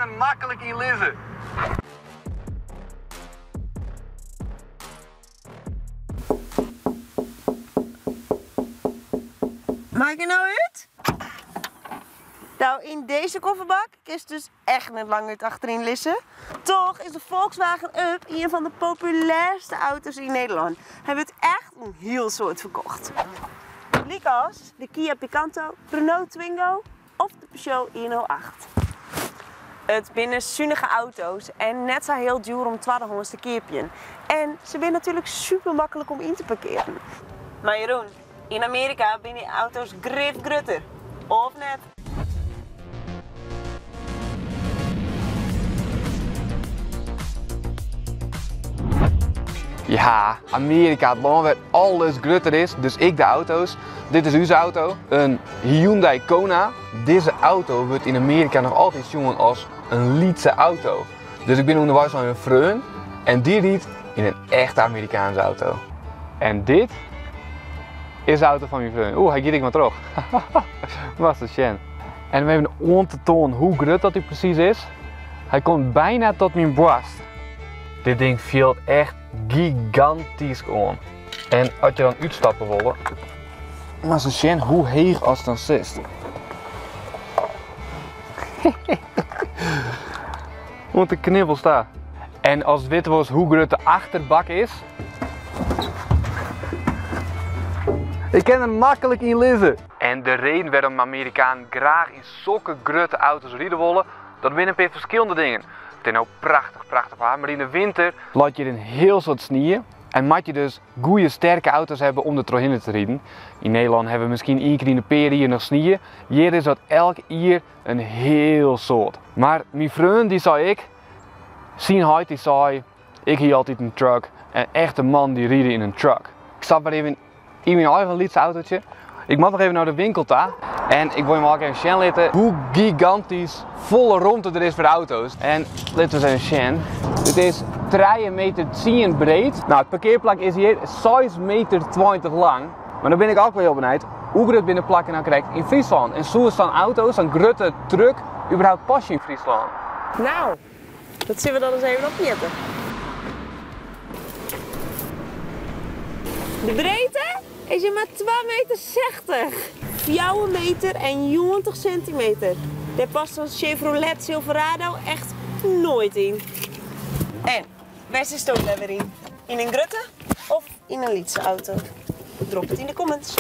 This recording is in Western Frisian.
er maklik yn lizze. Mei ik der no út? Nou, yn dizze kofferbak kinst dus echt net lang út achteryn lizze. Toch is de Volkswagen Up ien fan de populêrste auto's yn Nederlân. Hy wurdt echt in hiel soad ferkocht. Lykas de Kia Picanto, Renault Twingo of de Peugeot 108. It binne sunige auto's en net sa hiel djoer om twaddehâns te keapjen. En se binne natuerlik super maklik om yn te parkearen. Mar Jeroen, yn Amearika binne dy auto's grif grutter, of net? Ja, Amearika, it lân wêr't alles grutter is, dus ek de auto's. Dit is ús auto, in Hyundai Kona. Dizze auto wurdt yn Amearika noch altyd sjoen as in lytse auto. Dus ik bin ûnderweis nei in freon en dy rydt yn in echte Amerikaanse auto. En dit is de auto fan myn freon. Oeh, hy giet ek mar troch. Moatst it sjen. En om even oan te toanen hoe grut dat hy presys is, hy komt byna tot myn boarst. Dit ding fielt echt gigantysk oan. En as je dan útstappe wolle, moatst ris sjen hoe heech ast dan sitst. Oant de knibbels ta. En ast witte wolst hoe grut de achterbak is. Ik kin der maklik yn lizze. En de reden wêrom Amerikanen graach yn sokke grutte auto's ride wolle, dat binne in pear ferskillende dingen. It is no prachtich, prachtich waar, mar yn de winter leit hjir in hiel soad snie en moat je dus goede sterke auto's hawwe om der trochhinne te riden. Yn Nederlân hawwe we miskien ien kear yn de pear jier noch snie, hjir is dat elk jier in hiel soad. Mar myn freon dy sei ek, syn heit dy sei, ik hie altyd in truck en echte mannen dy ride yn in truck. Ik stap wer even yn myn eigen lytse autootje. Ik moat noch even nei de winkel ta en ik wol jim ek even sjen litte hoe gigantysk folle romte der is foar auto's. En litte we ris even sjen. Dit is trije meter tsien breed. Nou, it parkearplak is hjir seis meter tweintich lang. Mar no bin ik ek wol hiel benijd, hoe grut binne de plakken no krekt yn Fryslân? En soe sa'n auto, sa'n grutte truck, überhaupt passe yn Fryslân? Nou, dat sille we dan ris even opmjitte. De breedte is hjir mar twa meter sechtich. Fjouwer meter en njoggentich sintimeter. Dêr past sa'n Chevrolet Silverado echt noait yn. En wêr sitsto leaver yn? Yn in grutte of yn in lytse auto? Drop it yn de comments.